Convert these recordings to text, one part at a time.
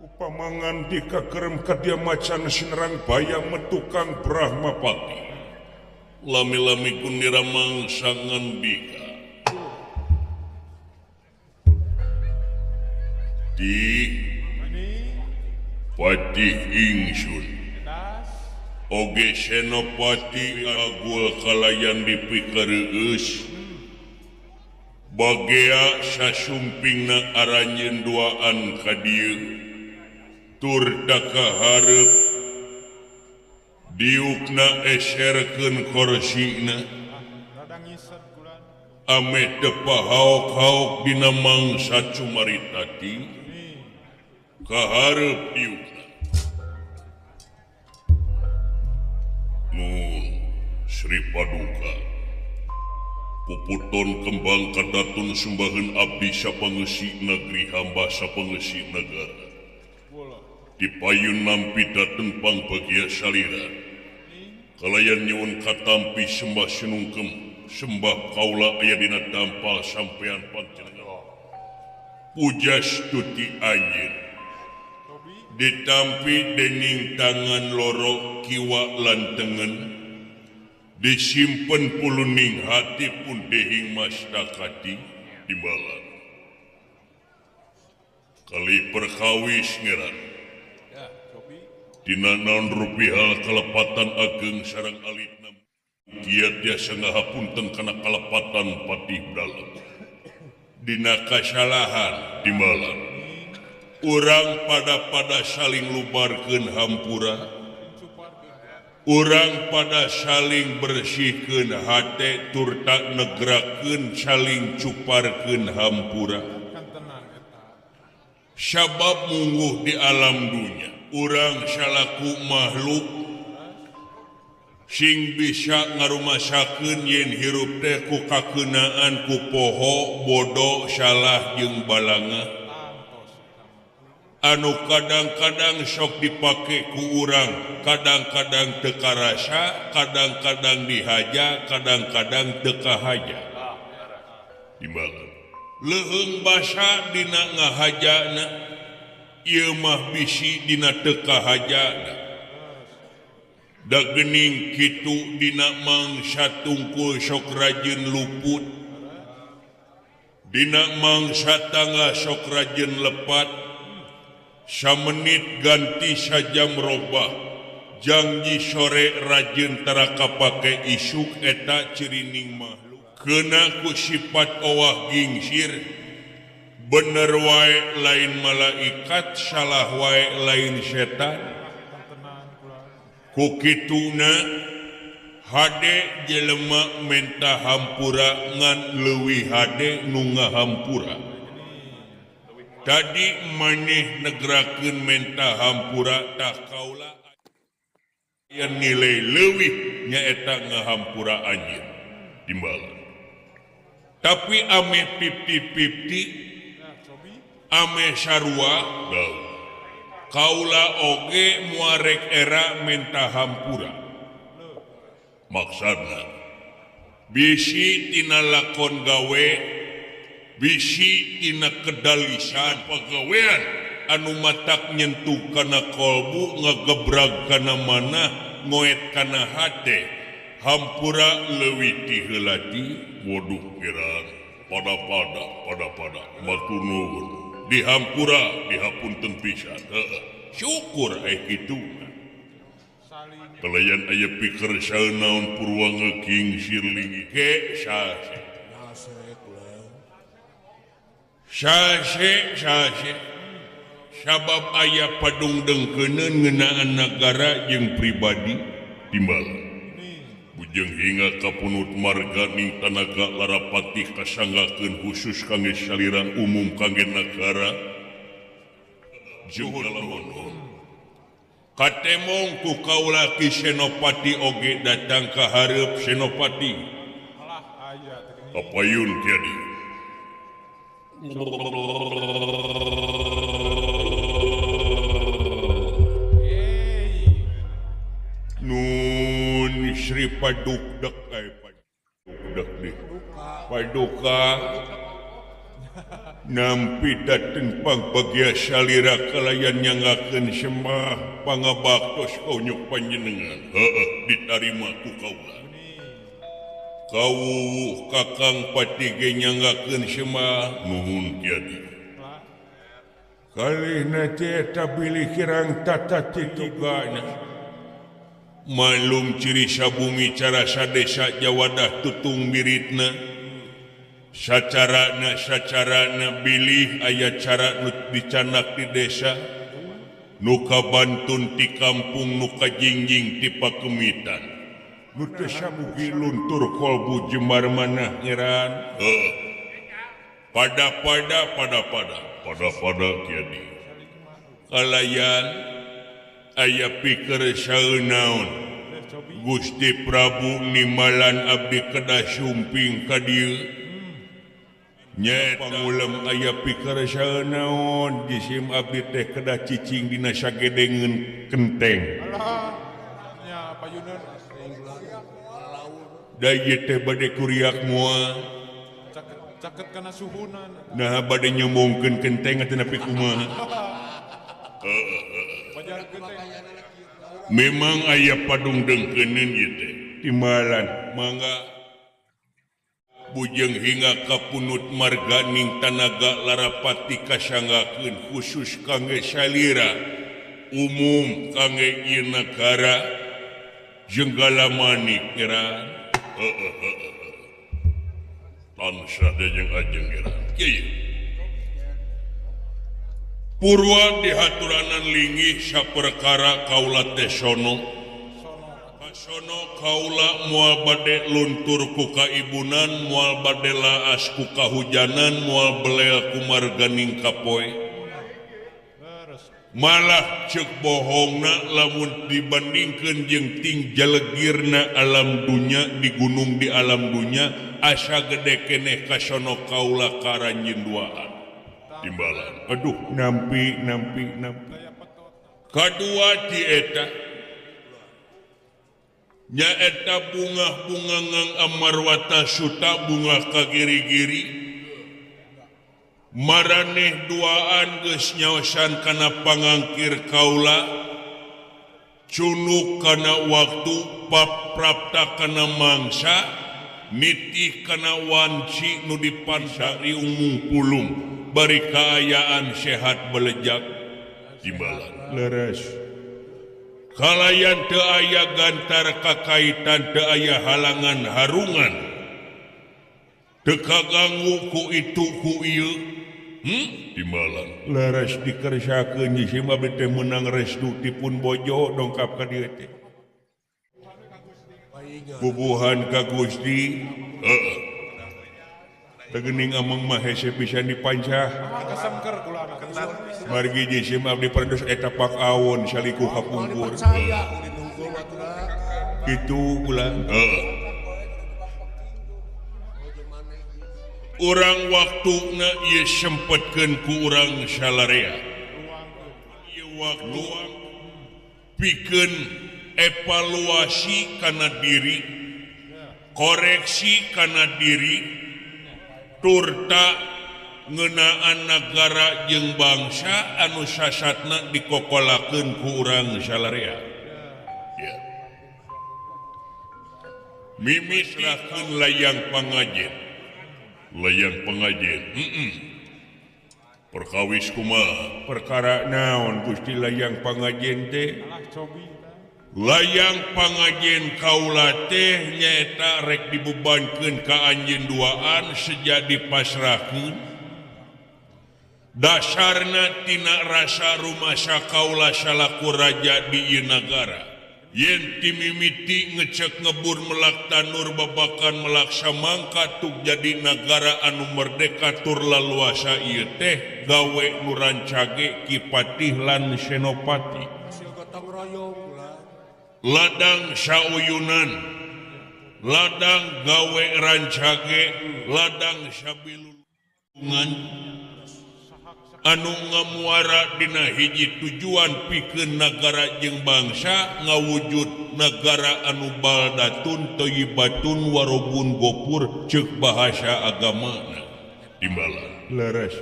Upama ngandika kerem ka dia macan sinerang bayang metukang Brahmapati. Lami-lami Gundira mangsa ngandika. Di Patih ingsun oge Senopati agul kalayan dipikeureueus bagea sasumpingna aranjeun duaan ka dieu tur dakahareup diukna eserkeun korsina ame teu pahaok-haok dina mangsa cumaritati kahareup diukna. Nun Sri Paduka puputon kembang kadatun sumbaheun abdi sapangeusi negeri hamba sapangeusi negara dipayun nampi dateng pangbagia salira kalayan nyuwun katampi sembah sinungkem sembah kaula aya dina dampal sampean panjenengan pujastuti anjeun ditampi dening tangan loro kiwa lan tengen disimpen puluning hati pun dehing mastakati timbalan kali perkawis ngeran dina naon rupi hal kalepatan ageng sareng alitna dia tiasa ngahapunten kana kalepatan patih dalem dina kasalahan timbalan urang pada-pada saling lubarkeun hampura urang pada saling bersihkeun hate turta negrakeun saling cuparkeun hampura sabab mungguh di alam dunya urang salaku makhluk sing bisa ngarumasakeun yen hirup teh ku kakeunaan ku poho bodoh salah jeung balanga anu kadang-kadang sok dipake ku urang kadang-kadang teu karasa kadang-kadang dihaja kadang-kadang teu kahaja timbalan leuheung basa dina ngahajana ieu mah bisi dina teu kahajana da geuning kitu dina mangsa tungkul sok rajin luput dina mangsa tangga sok rajin lepat samenit ganti sajam robah janji sore rajin tara kapake isuk eta cirining makhluk keuna ku sifat owah gingsir bener wae lain malaikat salah wae lain setan ku kituna hade jelema menta hampura ngan leuwih hade nu ngahampura tadi maneh negrakeun menta hampura tah kaula aya nilai leuwih nyaeta ngahampura anjeun timbalan tapi ame 50-50 ame sarua kaula oge muarek era menta hampura maksudna bisi tina lakon gawe bisi tina kedalisan pagawean anu matak nyentuh kana kolbu ngagebrag kana manah ngoet kana hate hampura leuwih ti heula ti waduh kirang pada-pada matur nuhun dihampura dihapunten pisan heueuh syukur aya kitu kalayan aya piker saeunaon purwa ngegingsir linggih ge sase sase sase sabab aya padung dengkeuneun ngeunaan nagara jeung pribadi timbalan bujeng hingga kapunut marga ning tanaga larapati kasanggakeun khusus kangge salira umum kangge nagara juhur lamun katemong ku kaula Ki Senopati oge datang ka hareup Senopati apayun kieu Nun Sri Padukdek ay Padukdek di Paduka Nampi dateng pangbagia salira kalayan nyanggakeun sembah pangabaktos konyuk panjenengan. Heeh, ditarima ku kaula. Kawuh Kakang Pati ge nyanggakeun sembah nuhun kieu. Kalihna teh eta bilih kirang tata titugana. Malum ciri sabumi cara sadesa jawadah tutung miritna. Sacarana sacarana bilih aya cara nu dicanak di desa nu kabantun ti kampung nu kajingjing ti pakemitan nu teu samugi luntur kolbu jembar manah nyeran. Heuh, pada pada pada pada pada pada kieu kalayan aya pikeun saeunaon Gusti Prabu nimalan abdi kedah sumping ka dieu. Nya pangulem aya pikir naon jisim abdi teh kedah cicing dina sagedengeun kenteng. Nya payuneun da ieu teh bade kuriak moal caket kana suhuna. Nah bade nyombongkeun kenteng atuh nepi kumaha. Memang aya padung dengkeuneun ieu teh timbalan mangga bujeng hingga kapunut marganing tanaga larapati kasanggakeun khusus kangge salira umum kangge ieu nagara jeung galamanik ngeran. Tansah jeung ajeng ngeran kieu purwa dihaturanan linggih saperkara kaula teh sono sono kaula moal bade luntur ku kaibunan moal bade laas ku kahujanan moal belel ku marganing kapoe malah ceuk bohongna lamun dibandingkeun jeung ting jalegirna alam dunya di gunung di alam dunya asa gede keneh ka sono kaula karanjeun duaan timbalan. Aduh nampi nampi nampi kadua ti eta nyaeta bunga-bunga ngang amarwata suta bunga kagiri-giri maraneh duaan geus nyaosan kana pangangkir kaula cunuk kana waktu paprapta kana mangsa nitih kana wanci nu dipansari umung pulung bari kaayaan sehat belejak timbalan. Leres kalayan teu aya gantar kakaitan teu aya halangan harungan teu kaganggu ku itu ku ieu. Timbalan. Leres dikersakeun jisim abdi teh meunang restu tipun bojo dongkap ka dieu teh bubuhan ka Gusti. Heeh, tegening ameng mah hese pisan dipancah margi jisim abdi parantos eta pak awon saliku kapungkur kitu kula. Urang waktuna ieu sempetkeun ku urang salarea ieu waktu pikeun evaluasi kana diri koreksi kana diri turta ngeunaan nagara jeung bangsa anu sasatna dikokolakeun ku urang salarea. Ya. Mimisrahkeun layang pangajen. Layang pangajen. Perkawis kumaha? Perkara naon Gusti layang pangajen teh? Layang pangajen kaula teh nyaeta rek dibebankeun ka anjeun duaan sejak dipasrahkeun dasarna tina rasa rumasa kaula salaku raja di ieu nagara yen timimiti ngecek ngebur melak tanur babakan melak samangka tuk jadi nagara anu merdeka tur laluasa ieu teh gawe nu rancage Ki Patih lan Senopati ladang sauyunan ladang gawe rancage ladang sabilulungan anu ngamuara dina hiji tujuan pikeun nagara jeung bangsa ngawujud nagara anu baldatun thayyibatun warobun gopur ceuk bahasa agamana timbalan leres.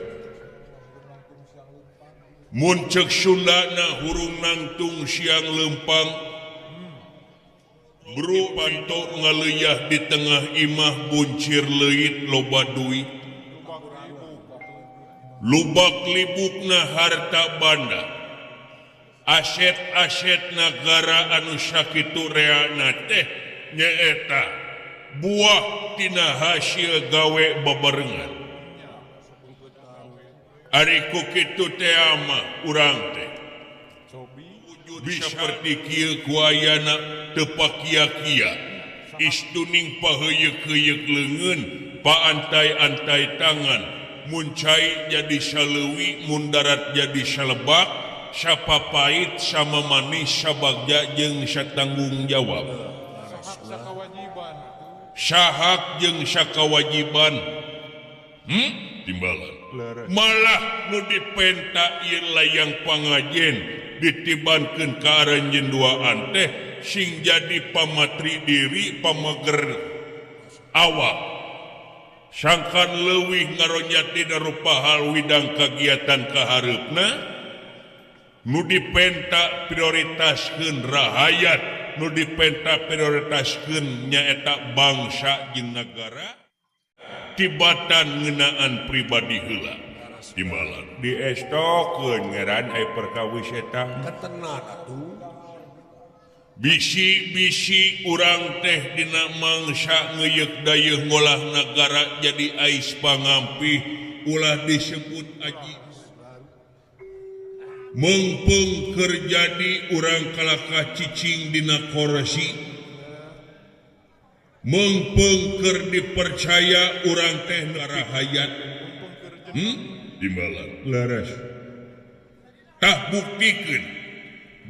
Mun cek Sundana hurung nangtung siang lempang. Bro panto ngaleyah di tengah imah buncir leuit loba duit. Lubak libukna harta banda. Aset-aset nagara anu sakitu reana teh nyaeta buah tina hasil gawe babarengan. Ari ku kitu teh mah urang teh bisa seperti kieu ku ayana teu pakia-kia istuning paheuyeuh-heuyeuk leungeun paantai-antai tangan mun cai jadi saleuwi mun darat jadi salebak sapapait sama manis sabagja jeung satanggung jawab sahak jeung sakawajiban timbalan malah nu dipenta ieu layang pangajen ditibankeun ka aranjeun duaan teh sing jadi pamatri diri pameger awak sangkan leuwih ngaronjat dina rupa hal widang kagiatan kahareupna nu dipenta prioritaskeun rahayat nu dipenta prioritaskeun nyaeta bangsa jeung nagara tibatan ngeunaan pribadi heula timbalan diestokeun ngaran ai perkawis eta tenan atuh bisi-bisi urang teh dina mangsa ngeuyeuk dayeuh ngolah nagara jadi ais pangampih ulah disebut aji meungpeung keur jadi urang kalakah cicing dina korsi meungpeung keur dipercaya urang teh rahayat timbalan leres tah buktikeun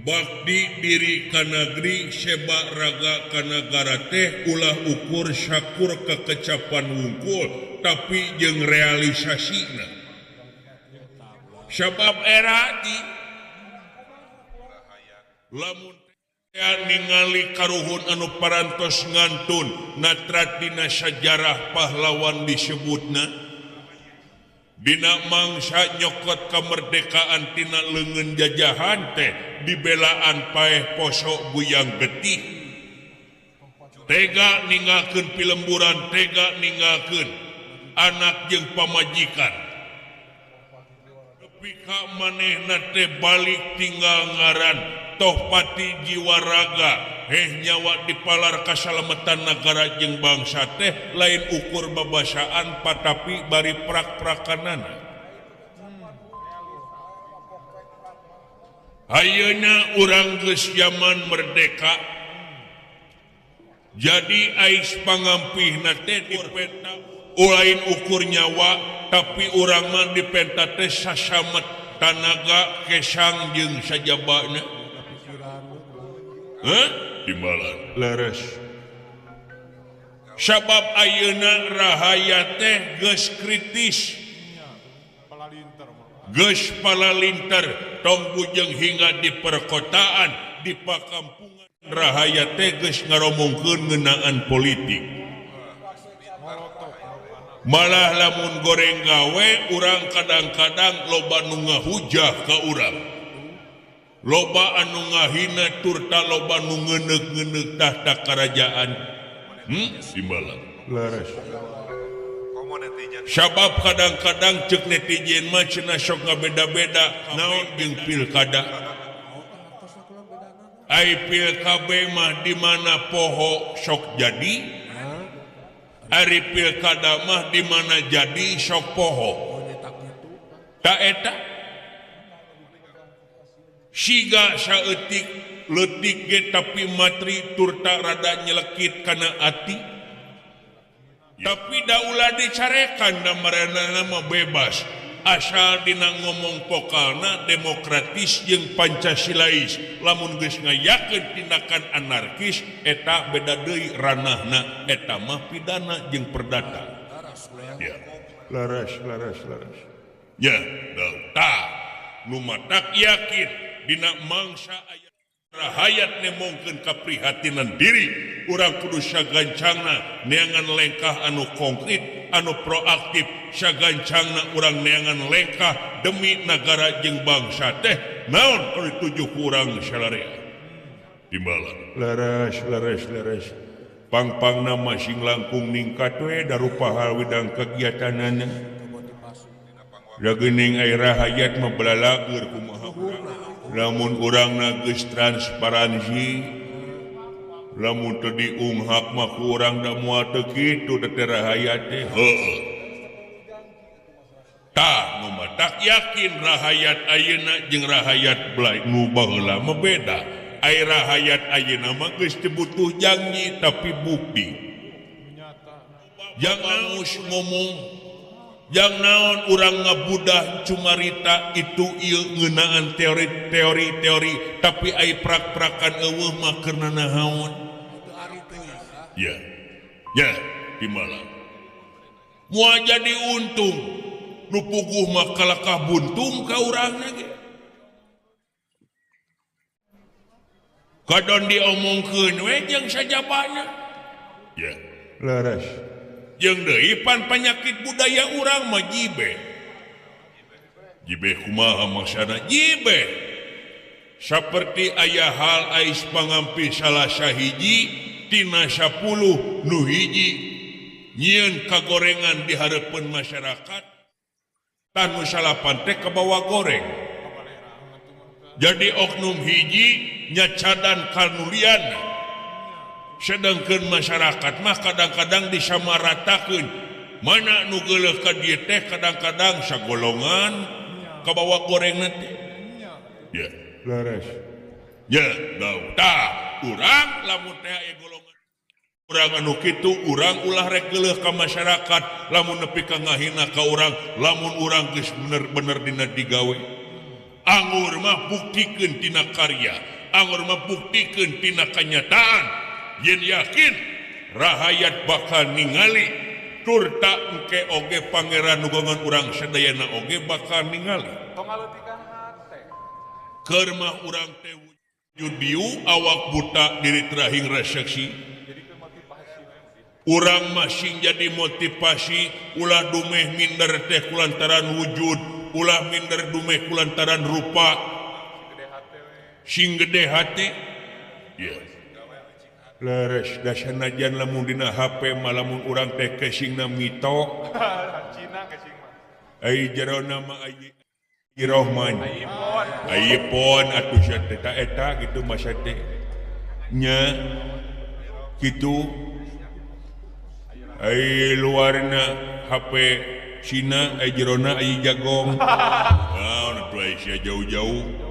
bakti diri ka nagri seba raga ka nagara teh ulah ukur syakur kekecapan wungkul tapi jeung realisasina sabab era di lamun ningali karuhun anu parantos ngantun natrat dina sajarah pahlawan disebutna dina mangsa nyokot kemerdekaan tina leungeun jajahan teh dibelaan paeh posok guyang getih tega ninggalkeun pilemburan tega ninggalkeun anak jeung pamajikan nepi ka manehna teh balik tinggal ngaran toh pati jiwa raga heh nyawa dipalar kasalametan nagara jeung bangsa teh lain ukur babasaan patapi bari prak-prakanana. Ayeuna urang geus zaman merdeka jadi ais pangampihna teh dipenta lain ukur nyawa tapi urang mah dipenta teh sasamet tanaga kesang jeung sajabana. Timbalan leres sabab ayeuna rahayat teh geus kritis geus palalinter tong bujeng hingga di perkotaan di pakampungan rahayat teh geus ngaromongkeun ngeunaan politik malah lamun goreng gawe urang kadang-kadang loba nu ngahujah ka urang loba anu ngahina turta loba nu ngeuneuh-ngeuneuh tahta kerajaan timbalan leres sabab kadang-kadang cek netizen mah cenah sok ngabeda-beda naon jeung pilkada ai pilkab mah di mana poho sok jadi ari pilkada mah di mana jadi sok poho ta eta siga saeutik leutik ge tapi matri turta rada nyelekit kana ati tapi daulah dicarekan da maranehna mah bebas asal dina ngomong pokalna demokratis jeung pancasilais lamun geus ngayakeun tindakan anarkis eta beda deui ranahna eta mah pidana jeung perdata ya leres leres leres ya tah nu matak yakin dina mangsa aya rahayat nemongkeun kaprihatinan diri urang kudu sagancangna neangan lengkah anu konkret anu proaktif sagancangna urang neangan lengkah demi negara jeung bangsa teh naon anu dituju ku urang salarea timbalan leres leres leres pangpangna masing langkung ningkat we darupa hal widang kegiatanana da geuning aya rahayat mah belalageur kumaha lamun urangna geus transparansi lamun teu diunghak mah ku urang da moal teu kitu da teh rahayat teh heueuh tah nu matak yakin rahayat ayeuna jeung rahayat belai nu baheula mah beda. Ai rahayat ayeuna mah geus teu butuh janji tapi bukti. Jangan ngomong jang naon urang ngabudah cumarita itu ieu ngeunaan teori-teori tapi ai prak-prakan eueuh mah keur nanahaon. Ya. Ya, di malam. Moal jadi untung. Nu puguh mah kalakah buntung ka urangna ge. Kadon diomongkeun we jeung sajabana. Ya, leres. Jeung deui pan panyakit budaya urang mah jibe. Jibe kumaha maksana jibe. Saperti aya hal ais pangampi salah sahiji tina 10 nu hiji nyieun kagorengan di hareupeun masyarakat tanu salapan teh kabawa goreng. Jadi oknum hiji nyacadan kanulian. Sedangkan masyarakat mah kadang-kadang disamaratakeun mana nu geuleuh ka dieu teh kadang-kadang sagolongan kabawa gorengna teh. Ya, leres. Ya, tah urang lamun teh aya golongan urang anu kitu urang ulah rek geuleuh ka masyarakat lamun nepi ka ngahina ka urang lamun urang geus bener-bener dina digawe. Anggur mah buktikeun tina karya, anggur mah buktikeun tina kanyataan. Yen yakin rahayat bakal ningali turta engke oge pangeran nugongan urang sadayana oge bakal ningali. Keur mah urang teh wujud diu awak buta diri terahing reseksi. Urang masing jadi motivasi ulah dumeh minder teh kulantaran wujud, ulah minder dumeh kulantaran rupa. Sing gede hate. Ya. Leres dasanajan lamun dina HP mah lamun urang teh casingna mito. Cina casing mah. Ai jerona mah ai Rohman. iPhone atuh sia teh eta kitu mah sia teh. Nya kitu ai luarna HP Cina ai jerona ai jagong. Naon atuh ai sia jauh-jauh.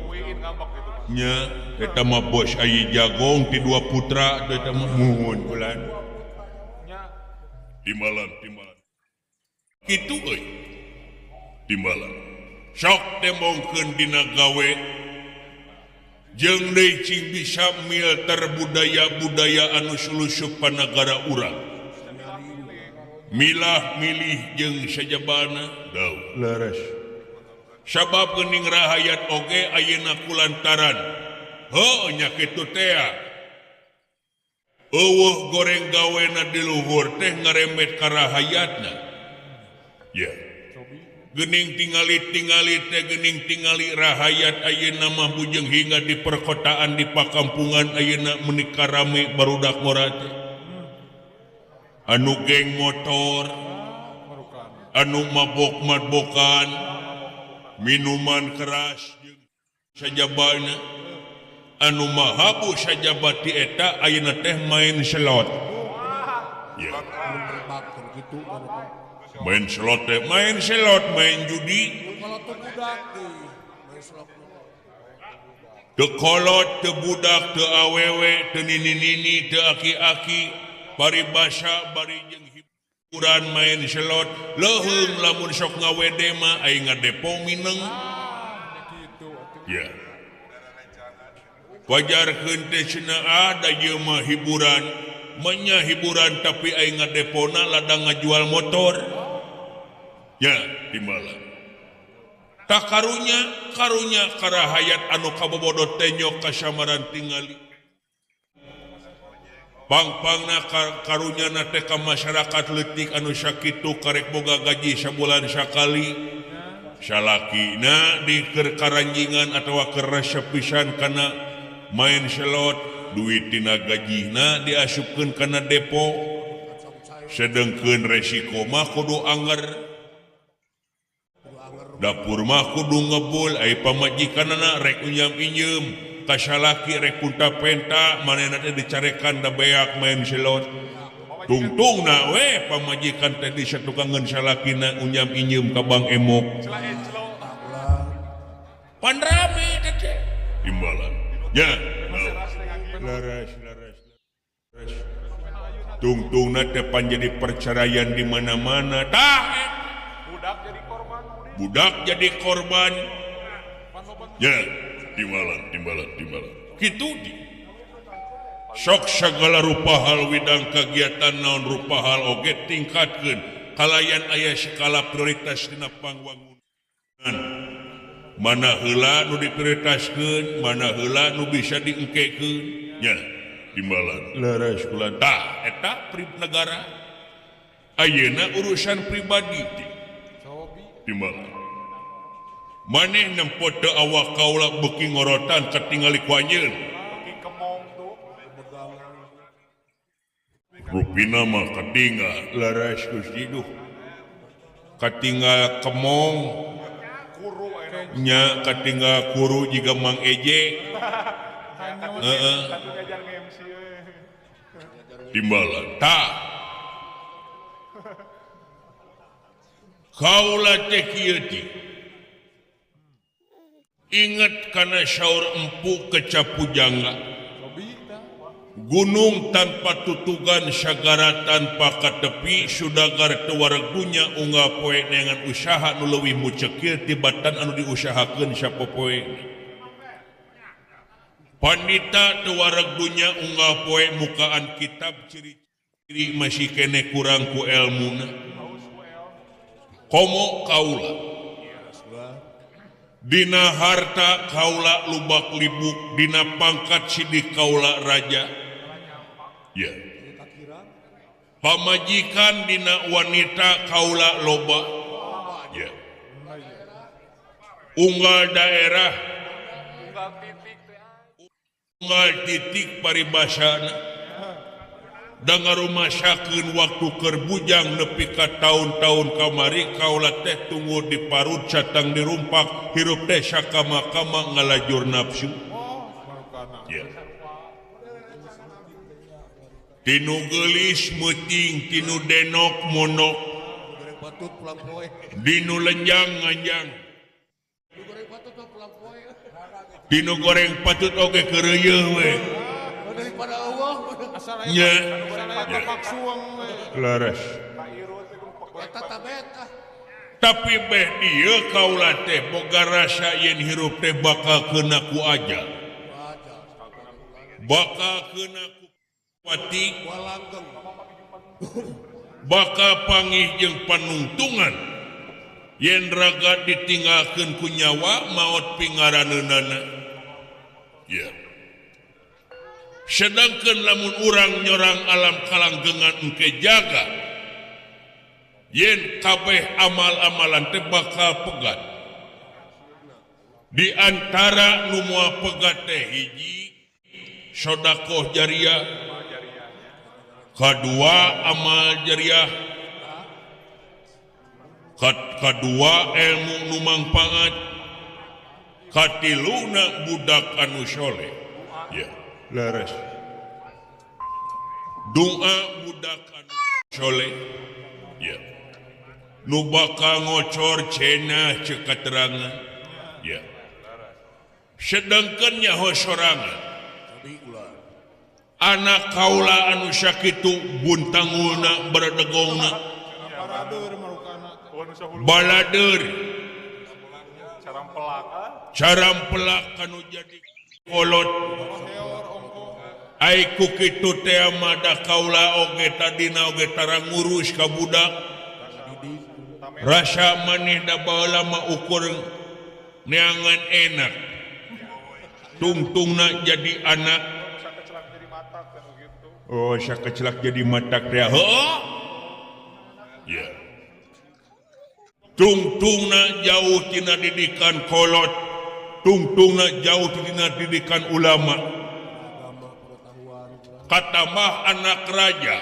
Nya eta mah bos ai jagong ti dua putra eta mah muhun bulan. Timbalan timbalan. Kitu euy. Timbalan. Sok tembongkeun dina gawe jeung deui cing bisa milter budaya-budaya anu sulusup panagara urang. Milah milih jeung sajabana dau. Leres. Sabab geuning rahayat oge ayeuna kulantaran heuh nya kitu tea. Eueuh goreng gawena di luhur teh ngaremet ka rahayatna. Ya. Geuning tingali-tingali teh geuning tingali rahayat ayeuna mah bujeng hingga di perkotaan di pakampungan ayeuna meuni karame barudak ngora teh. Anu geng motor, anu mabok-mabokan, minuman keras jeung sajabana, anu mahabu sajabati eta ayeuna teh main slot. Ya. Main slot teh, main slot, main judi. Teu kolot, teu budak, teu awewe, teu nini-nini, teu aki-aki, paribasa bari jeung hiburan main slot. Leuheung lamun sok ngawede mah ai ngadepo mineng. Ya. Wajarkeun teh cenah ada ieu mah hiburan, menya hiburan tapi ai ngadepona ladang ngajual motor. Ya, timbalan. Tak karunya, karunya karahayat anu kabobodo tenyok kasamaran tingali. Pangpangna karunyana teh ka masyarakat leutik anu sakitu karek boga gaji sabulan sakali. Salakina di keur karanjingan atawa keur resep pisan kana main selot, duit tina gajina diasupkeun kana depo. Sedengkeun resiko mah kudu anger. Dapur mah kudu ngebul, ai pamajikanana rek unyam-inyeum. Kasalaki rek punta-penta manehna teh dicarekan da beak main selot. Tungtungna we pamajikan teh disatukangeun salakina unyam inyeum ka Bang Emok. Pan rame teh timbalan. Nya. Laras laras. Tungtungna teh pan jadi perceraian di mana-mana. Tah budak jadi korban. Budak jadi korban. Ya. Timbalan, timbalan, timbalan. Kitu di. Sok segala rupa hal widang kegiatan naon rupa hal oge tingkatkeun kalayan aya skala prioritas dina pangwangunan. Mana heula nu diprioritaskeun, mana heula nu bisa diengkekeun. Nya, timbalan. Leres kula. Tah, eta negara. Ayeuna urusan pribadi ti. Timbalan. Maneh nempo teu awak kaula beuki ngorotan katingali ku anjeun. Rupina mah katinggal leres Gusti duh. Katinggal kemong nya katinggal kuru jiga Mang Eje. Heeh. Timbalan tah. Kaula teh kieu teh. Ingat kana syaur empu kecapujangga. Gunung tanpa tutugan sagara tanpa katepi sudagar teu wareg dunya unggal poe neangan usaha nu leuwih mucekil tibatan anu diusahakeun sapopoe. Pandita teu wareg dunya unggal poe mukaan kitab ciri-ciri masih keneh kurang ku elmuna. Komo kaula dina harta kaula lubak libuk, dina pangkat sidik kaula raja. Ya. Pamajikan dina wanita kaula loba. Ya. Unggal daerah, unggal titik paribasana. Da ngarumasakeun waktu keur bujang nepi ka taun-taun kamari kaula teh tunggu di parut catang dirumpak hirup teh sakama-kama ngalajur nafsu. Ya. Tinu geulis meuting, tinu denok monok, dinu lenjang nganjang, tinu goreng patut oge keureuyeung we. Nya. Leres. Tapi beh dieu kaula teh boga rasa yen hirup teh bakal keuna ku ajal. Bakal keuna ku pati. Bakal pangih jeung panungtungan. Yen raga ditinggalkeun ku nyawa maot pingaraneunana. Ya. Sedangkan lamun urang nyorang alam kalanggengan engke jaga yen kabeh amal-amalan teh bakal pegat. Di antara nu moal pegat teh hiji sedekah jariah, kadua amal jariah, kadua ilmu nu mangpaat, katiluna budak anu soleh. Ya. Leres. Doa budak anu soleh. Ya. Nu bakal ngocor cenah ceuk katerangan. Ya. Sedangkan nyaho sorangan. Anak kaula anu sakitu buntangulna beredegongna. Balader. Carampelak kanu jadi kolot. Ai ku kitu teh mah da kaula oge tadina oge tara ngurus ka budak. Rasa maneh da baheula mah ukur neangan enak. Tungtungna jadi anak. Oh sakecelak jadi matak teh heuh ya tungtungna jauh tina didikan kolot, tungtungna jauh tina didikan ulama, katamah anak raja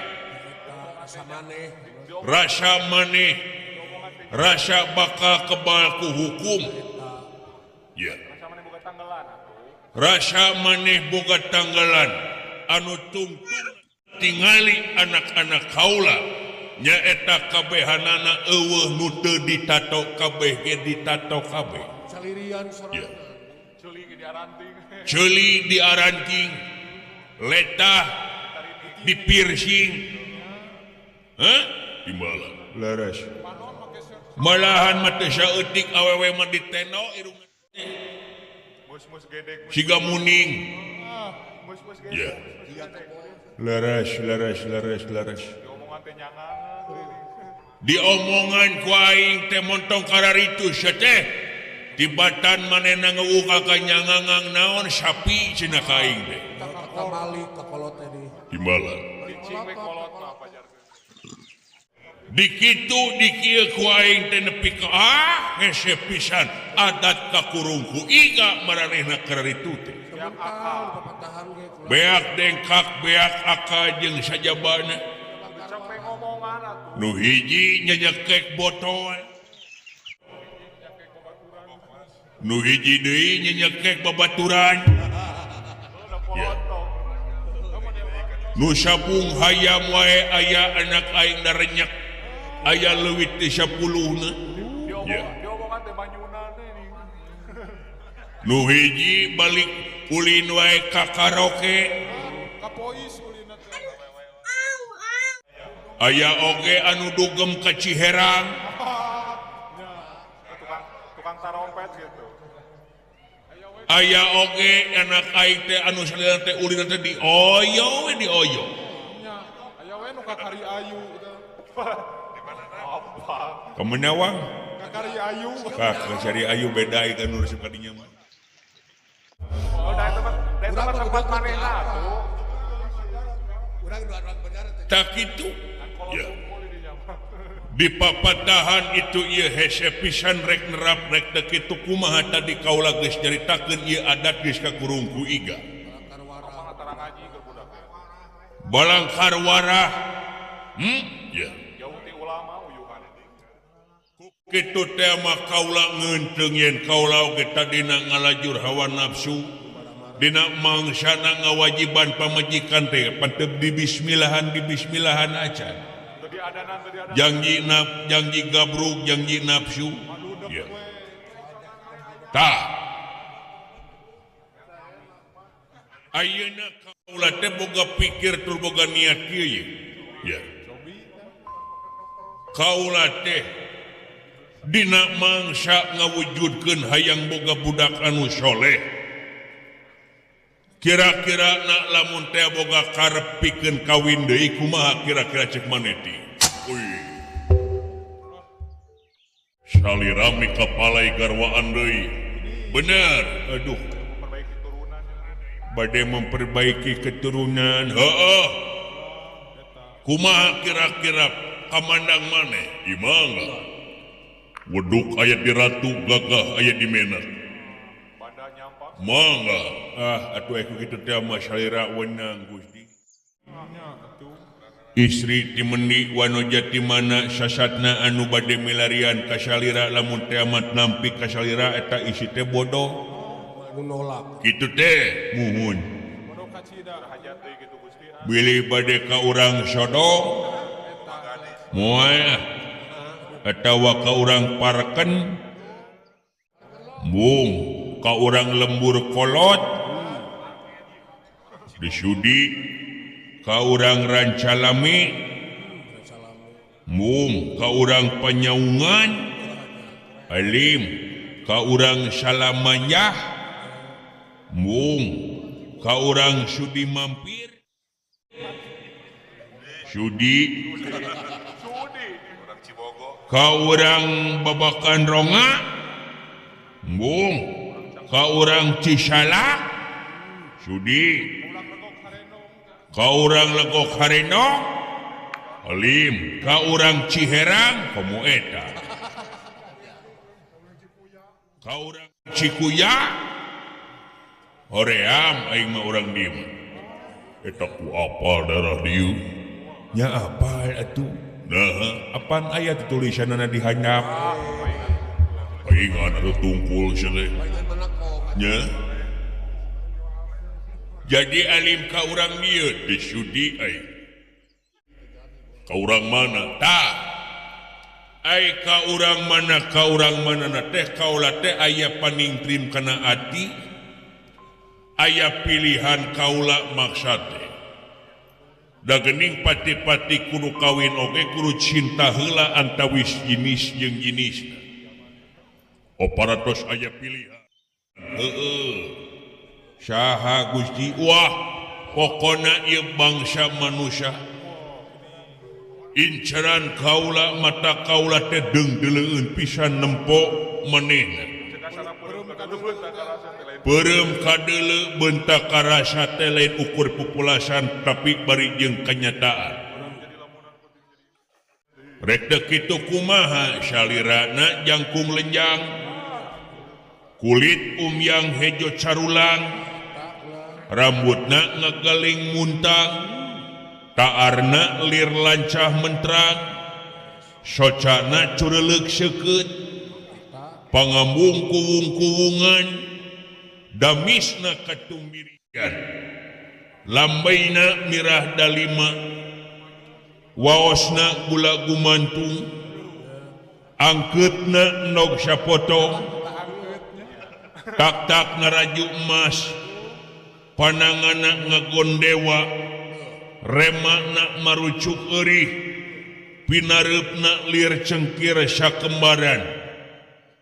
rasa maneh rasa bakal kebal ku hukum ya rasa maneh boga tanggalan anu tungtung tingali anak-anak kaula nyaeta kabehanana eueuh nu teu ditato kabeh ge ditato kabeh ya. Ceuli diaranting, letah di piercing, hah? Timbalan leres malahan mah teu saeutik awewe mah diteno irungna siga muning ya leres leres leres leres diomongan ku aing teh montong kararitu sia teh tibatan manehna ngeueuh ka nyangangang naon sapi cenah ka aing teh timbalan dikitu dikieu ku aing teh nepi ka hese pisan adat kakurung ku iga maranehna kararitu teh beak dengkak beak aka jeung sajabana nu hiji nyanyekek botol nu hiji deui nyanyekek babaturan ya. Nu sabung hayam wae aya anak aing darenyek aya leuwih ti 10 na ya. Nu hiji balik ulin wae ka karaoke aya oge anu dugem ka Ciherang tukang tarompet gitu aya oge anak aing teh anu salila teh ulin teh dioyo we dioyo nya aya we nu ka Kari Ayu apa kemenawang ka Kari Ayu ka Kari Ayu beda ieu nu resep ka dinya mah oh da eta mah tempat manehna atuh urang dua bener teh tak kitu ya dipapatahan itu ieu hese pisan rek nerap rek teu kitu kumaha tadi kaula geus nyaritakeun ieu adat geus kakurung ku iga balangkar warah ya kitu teh mah kaula ngeunteung yen kaula oge tadina ngalajur hawa nafsu dina mangsana ngawajiban pamajikan teh pantep dibismillahan acan janji naf janji gabruk janji nafsu ya tah ayeuna kaula teh boga pikir tur boga niat kieu ya kaula teh dina mangsa ngawujudkeun hayang boga budak anu soleh kira-kira nak lamun teh boga karep pikeun kawin deui kumaha kira-kira cek maneh ti salirami kapalai garwaan deui bener aduh bade memperbaiki keturunan heeh kumaha kira-kira kamandang maneh imangga weduk aya di ratu gagah aya di menak mangga ah atuh aku kitu teh mah salira wenang Gusti istri ti mendi wanoja ti mana sasatna anu bade milarian ka salira lamun teh amat nampi ka salira eta isi teh bodoh kitu teh muhun bilih bade ka urang sodong moal atawa ka urang parken mung ka urang lembur kolot disudi ka urang Rancalami mung ka urang Panyaungan alim ka urang Salamanyah mung ka urang Sudi mampir Sudi ka urang Babakan Ronga mung ka urang Cisalak Sudi Ka urang Legok Harendong alim, ka urang Ciherang komo eta. Ka urang Cikuya hoream aing mah urang dieu mah. Eta ku apal daerah dieu? Nya apal atuh. Nah, apaan aya tulisanana di handap? Paingan atuh tungkul sia teh. Nya. Jadi alim ka urang dieu teu sudi aing. Ka urang mana? Tah. Ai ka urang mana na teh kaula teh aya paningtrim kana ati. Aya pilihan kaula maksad teh. Da geuning pati-pati kudu kawin oge kudu cinta heula antawis jenis jeung jenisna. Oparatos aya pilihan. Heueuh. Saha Gusti? Wah, pokona ieu bangsa manusia. Inceran kaula mata kaula teh deungdeuleun pisan nempo manehna. Peureum kadeuleu bentak karasa teh lain ukur pupulasan tapi bari jeung kenyataan. Rek teu kitu kumaha salirana jangkung lenjang. Kulit umyang hejo carulang, rambutna ngegeling muntang, taarna lir lancah menterang, socana cureleuk seukeut, pangambung kuwung-kuwungan, damisna katumbirian, lambaina mirah dalima, waosna gula gumantung, angkeutna nog sapotong, tak-tak ngaraju emas, panangana ngagondewa, remana marucuk eurih, pinareupna lir cengkir sakembaran,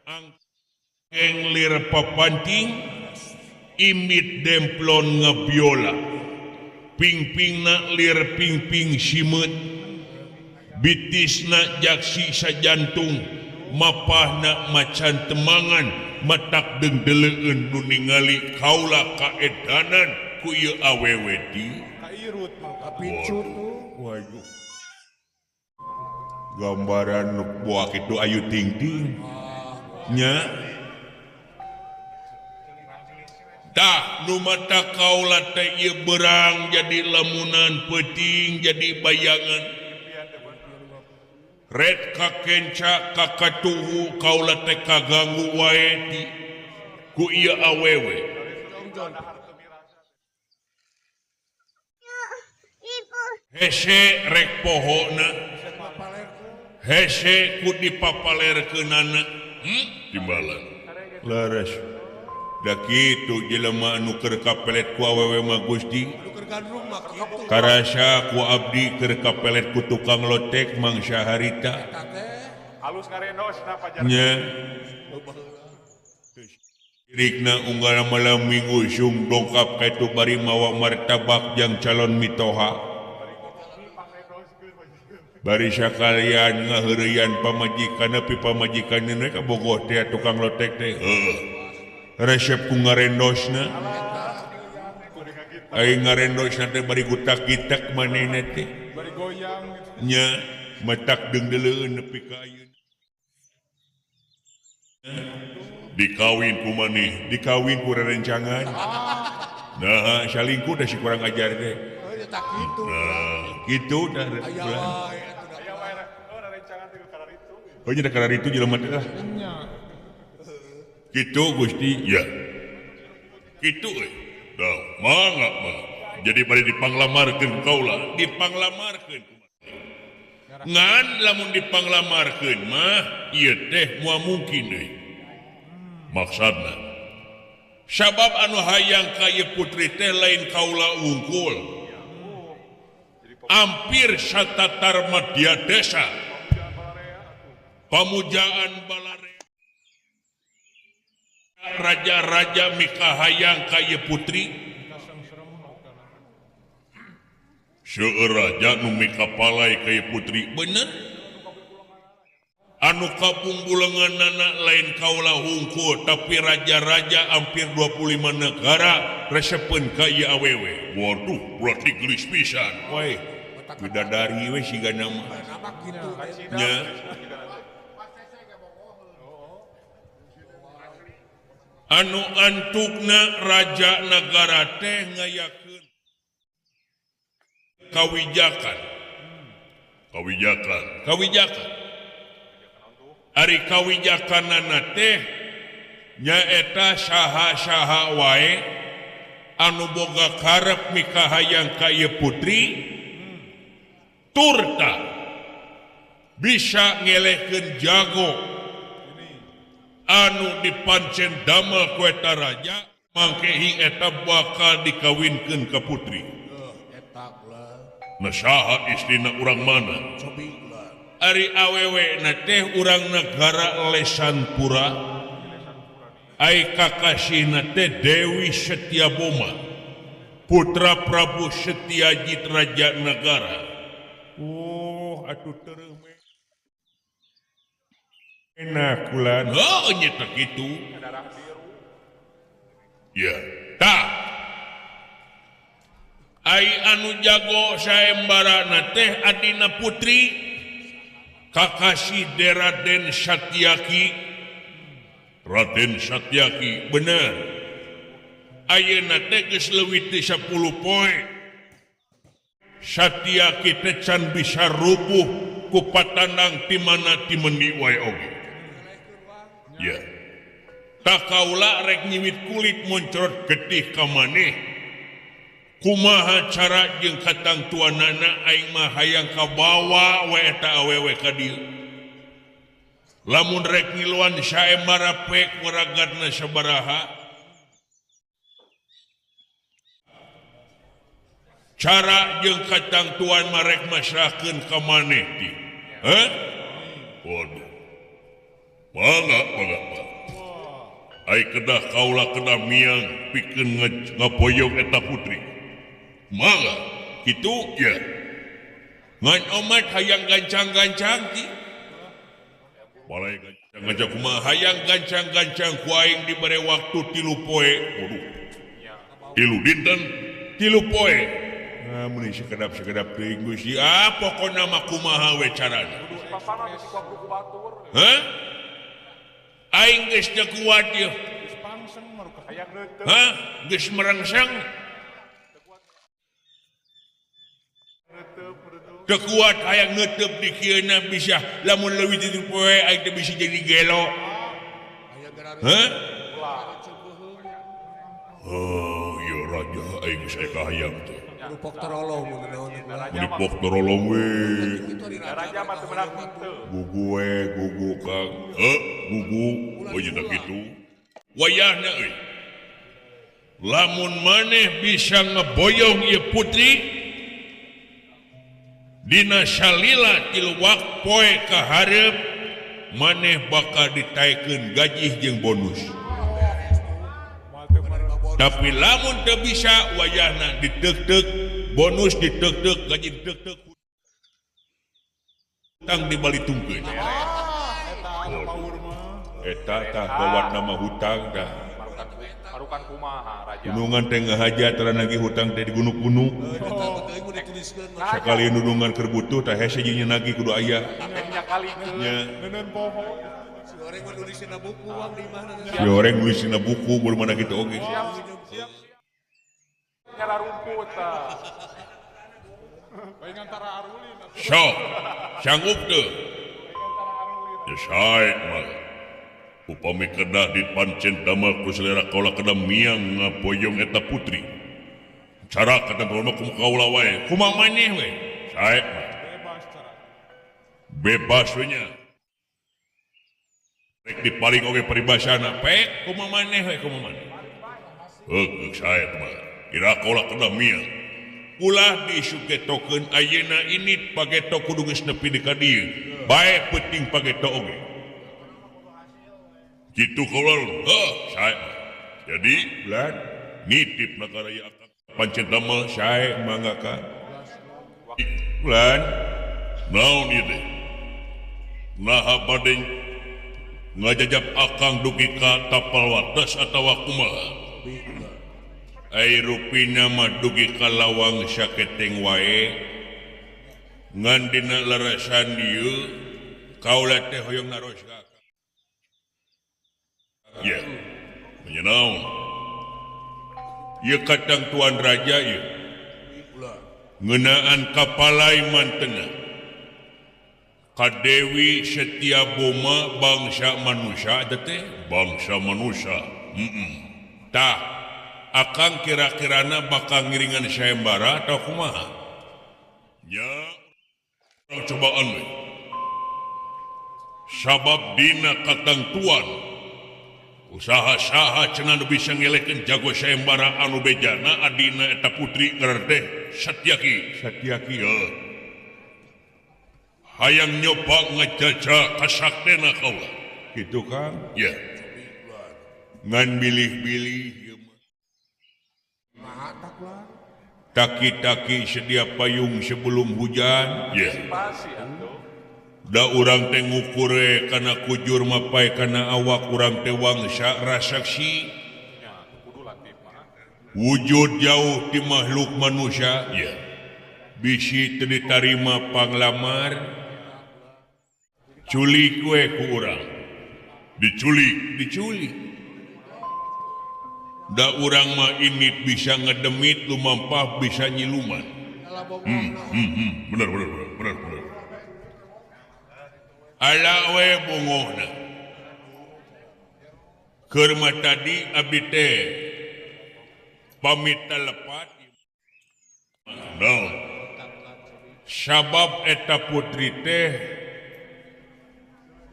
angkeng lir papanting, imit demplon ngebiola, pingpingna lir pingping simeut, bitisna jaksi sajantung, mapahna macan temangan, matak deungdeuleun nu ningali kaula kaedanan ku ieu awewe di kairut mah kapicut. Waduh, gambaran nu buak itu ayu ting-ting nya. Tah nu mata kaula teh ieu berang jadi lamunan peuting jadi bayangan red kakenca kakatuhu kaula teh kaganggu wae di ku ieu awewe. Hese rek pohona, hese ku dipapalerkeunana, timbalan leres. Da kitu jelema anu keur kapelet ku awewe mah Gusti. Karasa ku abdi keur kapelet ku tukang lotek mangsa harita. Alus ngarenosna pajar. Nya. Rikna unggal malam minggu sung dongkap ka itu bari mawa martabak jang calon mitoha. Bari sakalian ngaheureuyan pamajikan nepi pamajikan we ka bogoh teh tukang lotek teh. Heuh. Resep ku ngarendosna. Aing ngarendosna teh bari gutak-gitak manehna teh. Bari goyang gitu. Nya matak deungdeuleun nepi ka ayeuna. Dikawin ku maneh, dikawin ku rerencangan. Nah, salingkuh da si kurang ajar teh. Tah kitu. Nah, kitu dah. Aya wae atuh Aya wae rerencangan teh kararitu. Oh nya da kararitu jelema teh lah. Nya. Kitu Gusti, ya. Kitu euy. Dah, mangga mangga. Jadi bari dipanglamarkeun kaula, dipanglamarkeun. Ngan lamun dipanglamarkeun mah ieu teh moal mungkin deui. Maksudna sabab anu hayang ka ieu putri teh lain kaula wungkul. Hampir satatar madya desa. Pamujaan balarea raja-raja mikahayang ka ieu putri. Seueur raja nu mikapalai ka ieu putri, bener? Anu kabungbulenganana lain kaula hungkul tapi raja-raja hampir 25 negara resepeun ka ieu awewe. Waduh, berarti geulis pisan. Woi, bidadari we sigana mah. Nya. Anu antukna raja nagara teh ngayakeun kawijakan. Kawijakan, kawijakan. Ari kawijakanana teh nyaeta saha-saha wae anu boga karep mikahayang ka ieu putri turta bisa ngelehkeun jago anu dipancen damel ku eta raja mangke eta bakal dikawinkeun ka putri. Nah saha istrina urang mana? Ari awewe na teh urang negara Lesanpura, ai kakasihna teh Dewi Setiaboma, putra Prabu Setiajit raja negara. Oh, atuh tereuh enak kulan. Oh, nya teh kitu. Ya, tah. Ai anu jago saembarana teh adina putri kakasih Raden Satyaki. Raden Satyaki bener. Ayeuna teh geus leuwih ti 10 poe. Satyaki teh can bisa rubuh ku patandang ti mana ti mendi wae oge. Ya. Tak kaula rek nyiwit kulit moncrot getih ka maneh. Kumaha cara jeung katangtuanana aing mah hayang kabawa we eta awewe ka dieu. Lamun rek ngiluan saembara pek waragatna sabaraha. Cara jeung katangtuan mah rek masrahkeun ka maneh ti. Heh? Waduh. Mangga, mangga, mangga. Ai kedah kaula kedah miang pikeun ngaboyong eta putri. Mangga, kitu ya. Ngan omat hayang gancang-gancang ti. Balai gancang-gancang kumaha hayang gancang-gancang ku aing dibere waktu 3 poe. Waduh. 3 dinten, 3 poe. Nah, meuni sekedap-sekedap teuing Gusti. Ah, pokona mah kumaha we carana. Hah? Aing geus teu kuat ieu. Hah? Geus merangsang. Teu kuat hayang neuteub di kieuna bisa lamun leuwih ti 3 poe aing teh bisa jadi gelo. Hah? Oh, ieu raja aing geus aya kahayang teh. Pok terolong mun pok terolong we. Raja mah teu meunang henteu. Gugu we, gugu Kang. Heuh, gugu we nya kitu. Wayahna euy. Lamun maneh bisa ngeboyong ieu putri dina salila 3 poe ka hareup maneh bakal ditaekeun gajih jeung bonus. Tapi lamun teu bisa wayahna diteuk-teuk bonus diteuk-teuk gaji diteuk-teuk hutang dibalitungkeun. Eta tah gawat nama hutang tah. Marukan kumaha raja. Gunungan teh ngahaja tara nagih hutang teh digunuk-gunuk. Sakali nudungan keur butuh tah hese jeung nagih kudu aya. Nya. Si oreng nulisina buku baru mana gitu oge. Siap. Nyala rumput tah. Bae ngantara arulin. Sok, sanggup teu? Ya sae mah. Upami kedah dipancen damel ku selera kaula kedah miang ngaboyong eta putri. Cara katempoh mah kumaha kaula wae. Kumaha maneh we? Sae mah. Bebas we nya. Rek dipaling oge paribasana pek kumaha maneh we kumaha maneh. Heuh sae mah. Ira kaula kedah miang. Ulah disugetokeun ayeuna ini pageto kudu geus nepi di ka dieu. Bae peuting pageto oge. Kitu kaula heuh sae mah. Jadi bulan nitip nagara ieu akang pancen damel sae mangga ka. Bulan naon ieu teh? Naha bade ngajajab akang dugi ka tapal wates atawa kumaha? Ai rupina mah dugi ka lawang saketeng wae. Ngan dina larasan ieu kaula teh hoyong naros ka akang. Ya, nya naon? Ieu katang Tuan Raja ieu. Ngeunaan kapalai mantena. Ka Dewi Setia Boma bangsa manusia teh bangsa manusia. Tah, akang kira-kirana bakal ngiringan sayembara atau kumaha? Nya, urang cobaan we. Sabab dina katangtuan usaha-saha cenah nu bisa ngelekeun jago sayembara anu bejana adina eta putri ngaran teh Satyaki. Satyaki heuh. Hayang nyoba ngejajah kasaktena kaula. Gitu kan? Ya. Ngan bilih-bilih ieu mah. Taki-taki sedia payung sebelum hujan. Ya. Da urang teh ngukure kana kujur mapai kana awak urang teh wangsa rasaksi. Wujud jauh ti makhluk manusia. Ya. Bisi teu ditarima panglamar. Culik we ku urang. Diculik, diculik. Da urang mah init bisa ngedemit lumampah bisa nyiluman. Bener bener bener bener bener. Ala we bongohna. Keur mah tadi abdi teh pamit lepat. Naon? Sabab eta putri teh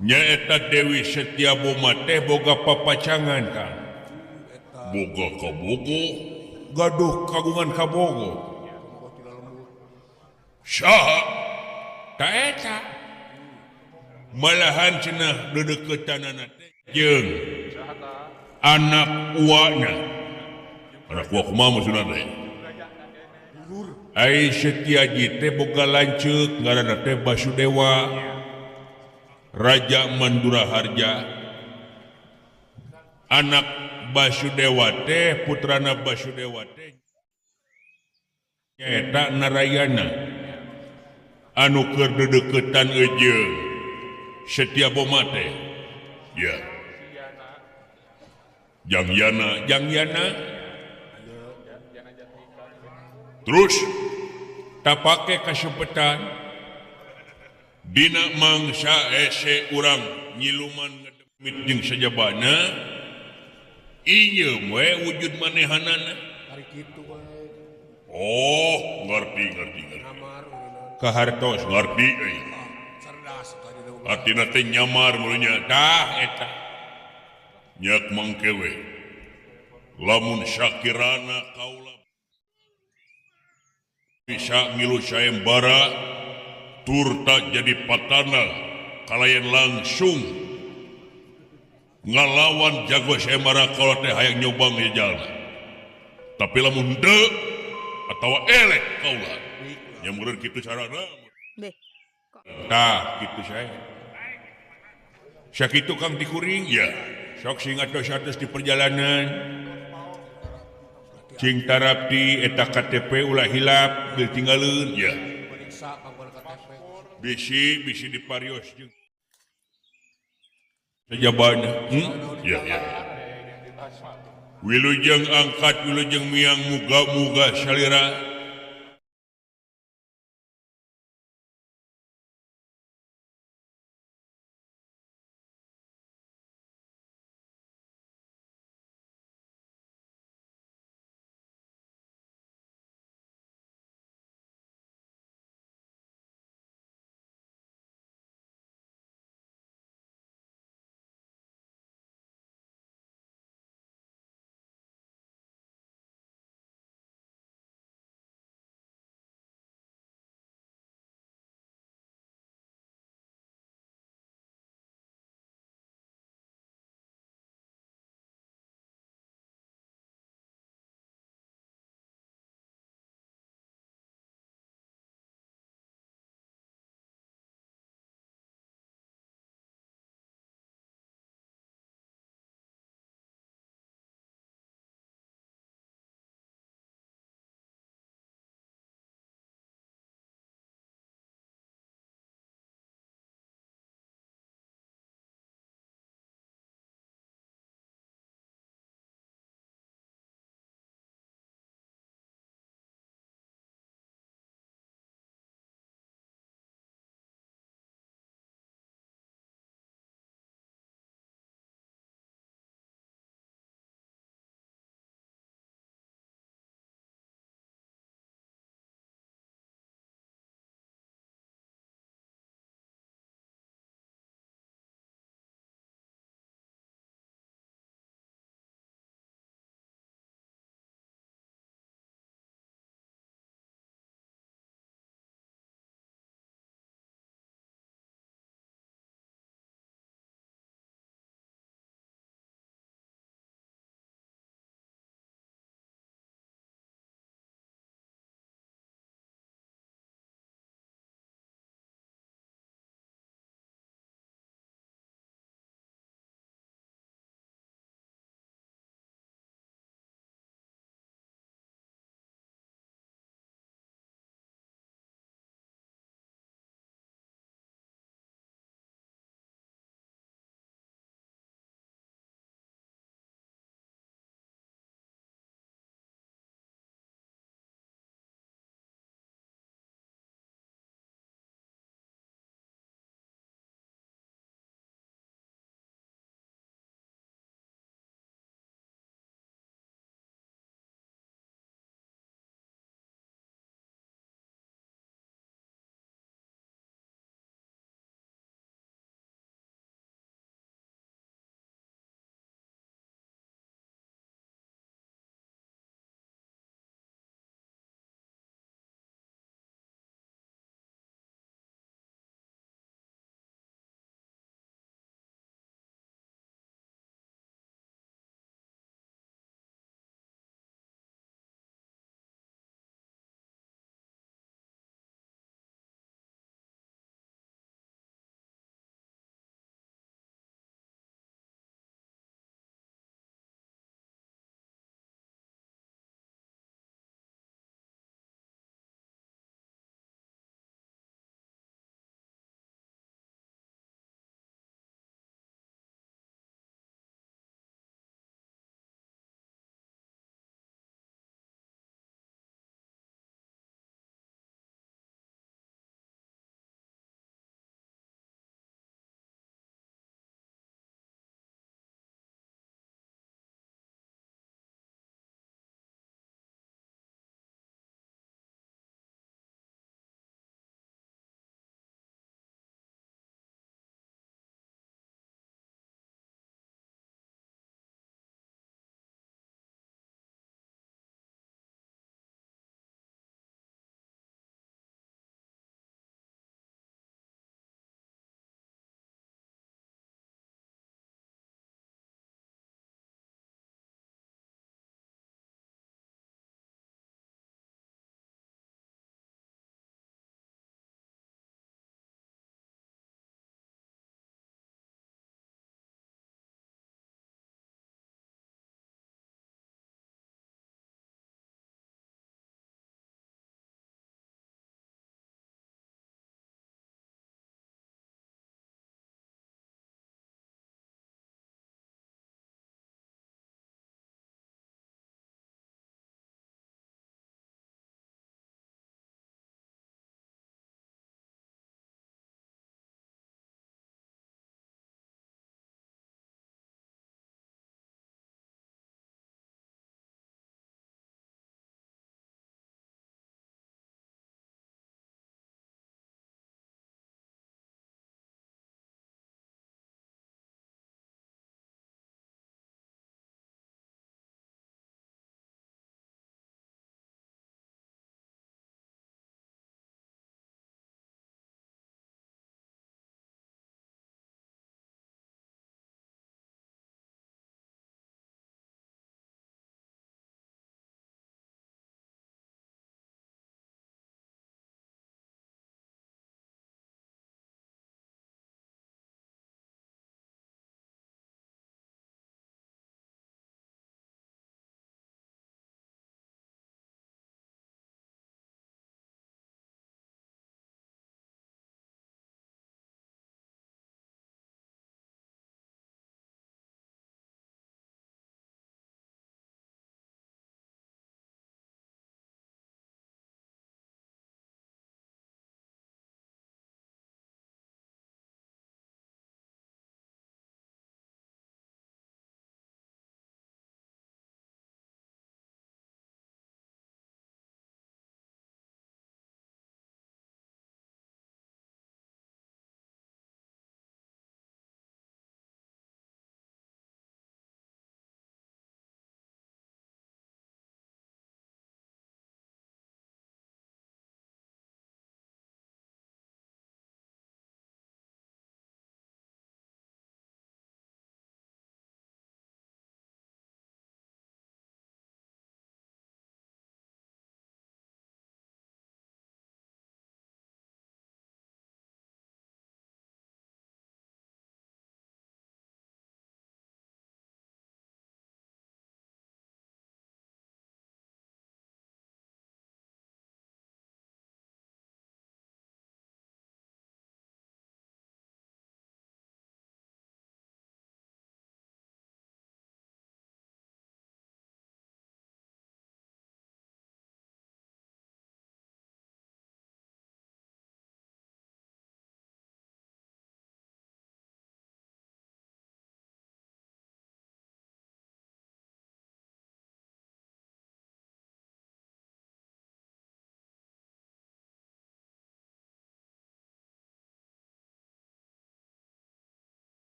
nyaeta Dewi Setia Boma teh boga papacangan kan. Boga kabogo, gaduh kagungan kabogo. Saha? Ta eta. Malahan cenah deudeuketanana teh jeung anak uana. Anak ua kumaha maksudna teh? Ai Setiaji teh boga lanceuk ngaranna teh Basudewa. Raja Mandura Harja. Anak Basudewa teh putrana Basudewa teh nyaeta Narayana anu keur deudeuketan jeung Setia Boma teh. Ya. Jang Yana, Jang Yana. Terus tapake kasempetan dina mangsa ese urang nyiluman ngedemit jeung sajabana ieu we wujud manehanana. Oh, ngerti ngerti ngerti. Kahartos ngerti euy. Artina teh nyamar meureunnya tah eta. Nyak mangke we. Lamun sakirana kaula bisa ngilu sayembara turta jadi patana kalayan langsung ngalawan jago sayembara kalau teh hayang nyobang jalna. Tapi lamun henteu atawa elek kaula nya meureun kitu carana. Tah kitu saya. Sakitu Kang dikuring ya. Sok sing atos-atos di perjalanan. Cing tarapti eta KTP ulah hilap ditinggaleun ya. Bisi bisi diparios jeung sajabana. Ya ya. Wilujeng angkat wilujeng miang muga-muga salira.